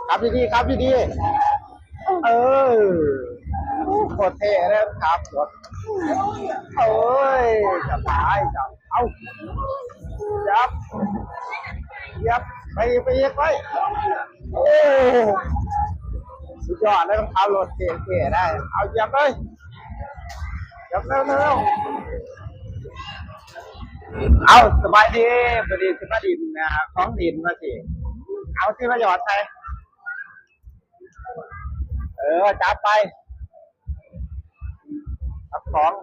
ຂັບດີໆ ຂັບດີໆ ເອີ ໂຄດເທ່ເລີຍ ຂັບລົດ ໂອ້ຍ ສະບາຍ ເອົາ ຫຍັບ ຫຍັບ ໄປອີກ ໄປອີກ ໄປ ໂອ້ ສຸດຍອດເລີຍ ຂັບລົດເທ່ໆ ໄດ້ ເອົາ ຫຍັບເລີຍ ຫຍັບເລັວໆ ເອົາ ສະບາຍດີ ມື້ນີ້ຊິມາຫຼິ້ນ ອ່າ ຂອງຫຼິ້ນວ່າຊີ້ ເອົາ ຊິມາຫຍອດໃສ່ ເອີ ຈັບໄປ ຈັບຂອງ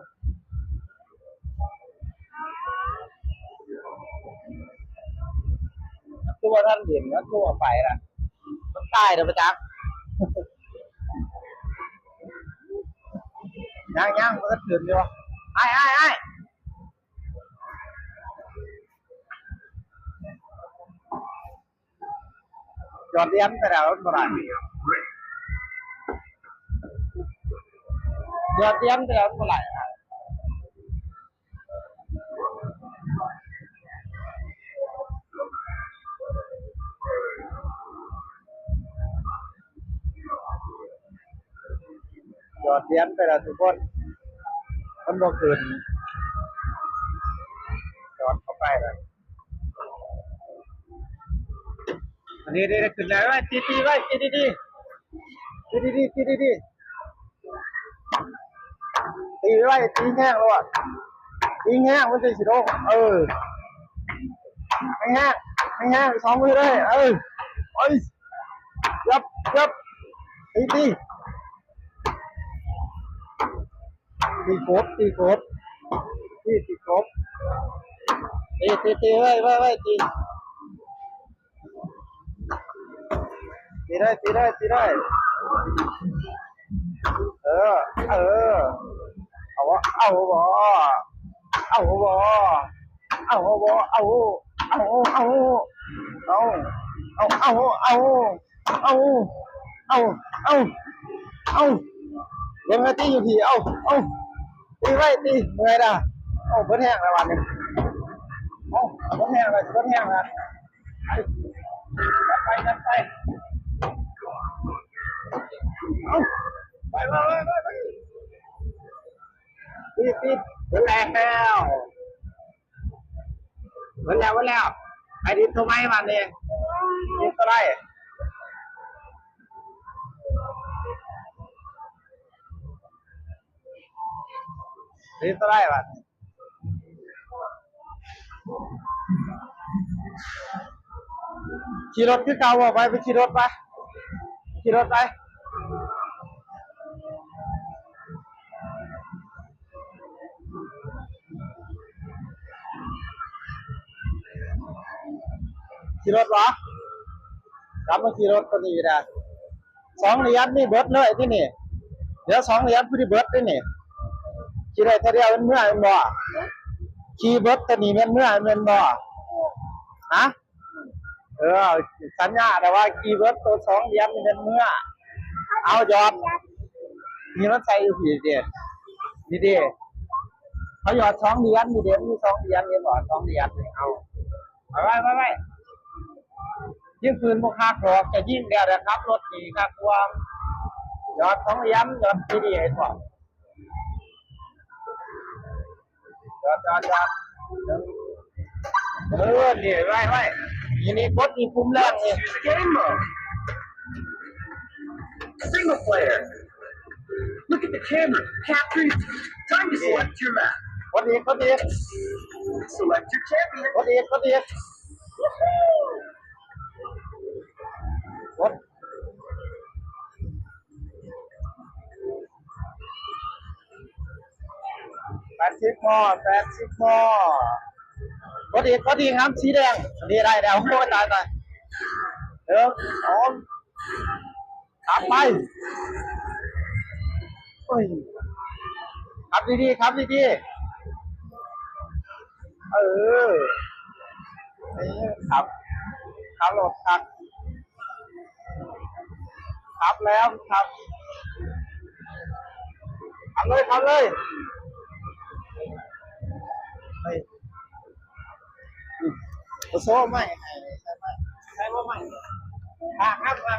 ຄືວ່າທ່ານເຫັນ ມັນຄືວ່າໄປລະ ມັນຕາຍແລ້ວບໍ່ຈັກ ຍັງໆ ມັນກໍຂຶ້ນຢູ່ ອ້າຍໆໆ ຢອດຫຼຽນໄປແລ້ວມັນບໍ່ໄດ້ ຢອດຫຼຽນໄປແລ້ວມັນບໍ່ໄດ້ ຢອດຫຼຽນໄປແລ້ວທຸກຄົນ ມັນບໍ່ຂຶ້ນ ຢອດເຂົ້າໄປແລ້ວ. ອັນນີ້ໄດ້ຂຶ້ນແລ້ວ ໄວ້ ຕີ ຕີໄວ້ ຕີດີໆ ຕີດີໆ ຕີດີໆ ຕີໄວ້ ຕີແຮງໂລດ ຕີແຮງ ມັນຈັ່ງຊິລົງ ເອີ ແຮງໆ ແຮງໆ ສອງມືເລີຍ ເອີ ໂອ້ຍ ຍັບ ຍັບ ຕີ ຕີ ຕີກົບ ຕີກົບ ຕີ ຕີກົບ ຕີ ຕີ ຕີ ໄວ້ ໄວ້ ໄວ້ ຕີ ຕີໄດ້ ຕີໄດ້ ຕີໄດ້ ເອີ ເອີ ເອົາບໍ່ ເອົາບໍ່ ເອົາບໍ່ ເອົາບໍ່ ເອົາ ເອົາ ເອົາ ເອົາ ເອົາ ເອົາ ເອົາ ເອົາ ເອົາ ເອົາ ເບິ່ງໃຫ້ຕີຢູ່ພີ້ ເອົາ ເອົາ ຕີໄວ້ ຕີ ເມື່ອຍດາ ເອົາ ເບິດແຮງແລ້ວບາດນີ້ ເອົາ ເບິດແຮງແລ້ວ ເບິດແຮງແລ້ວ ໄປ ໄປ ໄປ ເອົາ ໄປ ໄປ ໄປ ໄປ ຕິດ ຕິດ ເບິດແຮງແລ້ວ. ເບິດແລ້ວ ເບິດແລ້ວ ໄປດິນໂຕໃໝ່ບາດນີ້ ດິນໂຕໃດ ດິນໂຕໃດບາດນີ້ ຂີ່ລົດຄືເກົ່າບໍ່ ໄປ ໄປຂີ່ລົດໄປ ຂີ່ລົດໄປ. ຂີ່ລົດບໍ່? ກັບມາຂີ່ລົດຕົວນີ້ກໍໄດ້ ສອງຫຼຽນນີ້ເບິດເລີຍຕິນີ້ ເຫຼືອສອງຫຼຽນຜູ້ທີ່ເບິດເດ້ນີ້ ຂີ່ໄດ້ເທື່ອດຽວແມ່ນເມືອແມ່ນບໍ່? ຂີ່ເບິດຕົວນີ້ແມ່ນເມືອແມ່ນບໍ່? ຮະ? ເອີ ສັນຍາແລ້ວວ່າຂີ່ເບິດໂຕສອງຫຼຽນນີ້ແມ່ນເມືອ ເອົາ ຢອດ ນີ້ມັນໃສ່ຢູ່ພີ້ເດ້ ນີ້ເດ້ ເຂົາຢອດສອງຫຼຽນນີ້ເດ້ ມີສອງຫຼຽນ ເຫັນບໍ່ ສອງຫຼຽນນີ້ ເອົາ ໄວ້ ໄວ້ ໄວ້ ຍິງປືນບໍ່ຄັກດອກ ຈະຍິງແລ້ວ ແລ້ວຂັບລົດໜີຄັກກວ່າ ຢອດສອງຫຼຽນ ຢອດດີໆ ເຫັນບໍ່? ຈອດ ຈອດ ຈອດ ເອີ ນີ້ ໄວ້ ໄວ້ ນີ້ ນີ້ ກົດນີ້ ປຸ່ມແດງນີ້ Use the game mode. Single player. Look at the camera. Capture. Time to select your map. ກົດອີກ ກົດອີກ Select your champion. ກົດອີກ ກົດອີກ Woohoo. ກົດ ແປດສິບພໍ ແປດສິບພໍ ພໍດີ ພໍດີ ງາມ ສີແດງ ອັນນີ້ໄດ້ແລ້ວ ໂອ້ຍ ຕາຍ ຕາຍ ເອີ ອອມ ຂັບໄປ ໂອ້ຍ ຂັບດີໆ ຂັບດີໆ ເອີ ນີ້ ຂັບ ຂັບລົດ ຂັບ ຂັບແລ້ວ ຂັບ ຂັບເລີຍ ຂັບເລີຍ ເຮີ້ຍ ໂອ້ ໂຊໄມ້ໃຫ້ ໃສ່ໄມ້ ໃສ່ບໍ່ໄມ້ ຫາກ ຫາກ ຫາກ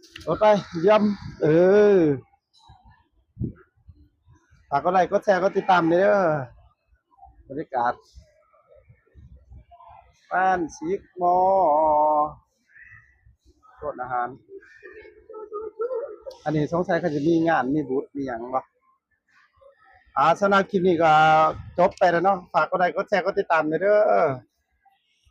ກົດໄປຢ້ຽມ ເອີ ຝາກກົດໄລ້ ກົດແຊ ກົດຕິດຕາມເດີ. ບັນຍາກາດຮ້ານຊິກມໍ ໂຊນອາຫານ. ອັນນີ້ສົງໄສເຂົາຈະມີງານ ມີບູດ ມີຫຍັງບໍ່? ອ່າ ສຳລັບຄລິບນີ້ກໍຈົບໄປແລ້ວເນາະ. ຝາກກົດໄລ້ ກົດແຊ ກົດຕິດຕາມເດີ.